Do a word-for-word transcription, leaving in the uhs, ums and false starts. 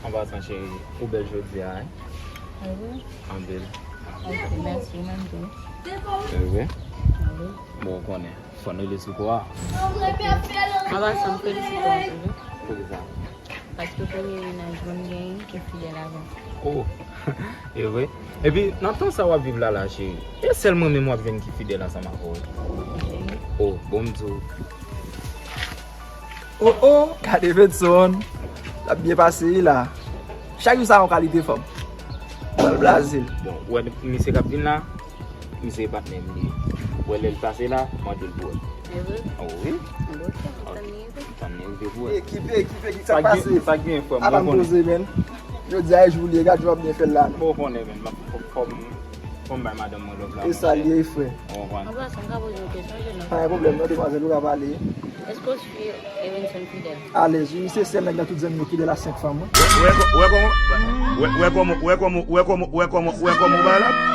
An pasan, cheri, ou bèl jodi a, wi. Anpil. Ok, mèsi, ou menm tou. Bon, ou konnen, fò n rele sou kò a. An pasan, m felisite w anpil, wi. Poukisa? Paske premye mennaj mwen m genyen ki fidèl avè m. Oh, e vre? Epi, nan tan sa w ap viv la, la, cheri, e sèl mwen menm w ap jwenn ki fidèl ansanm avè w. Oh, bon, m di w. Oh, oh, gade Vedson. L ap byen pase, wi, la. Chak jou sa yon kalite fanm. Pral blaze l. Bon, ou wè misye k ap vin la, misye e patnè m li ye. Ou wè lè l pase la, mande l pou wè. E vre? Oh, wi. Bon, sa, tann li rive. Tann li rive pou wè. Ekipe, ekipe, ki sa k pase? Sa k gen, frè m? Ala m poze, men. Jodi a e jou li ye, gad jan w ap byen fè l la. Bon, ou konnen, men, m ap fò m Fò m bay madanm mwen love la. E sa l ye, frè. Ou konprann? An pasan, m ka poze yon kesyon, jèn òm? Pa gen pwoblèm, non, demwazèl, ou ka pale. Èske w swi Evenson fidèl? Alèz, wi, se sèl nèg nan tout zanmi yo fidèl a senk fanm, wi. Wè, wè, wè kòman, wè, wè kòman, wè kòman, wè kòman, wè kòman, wè kòman w valab.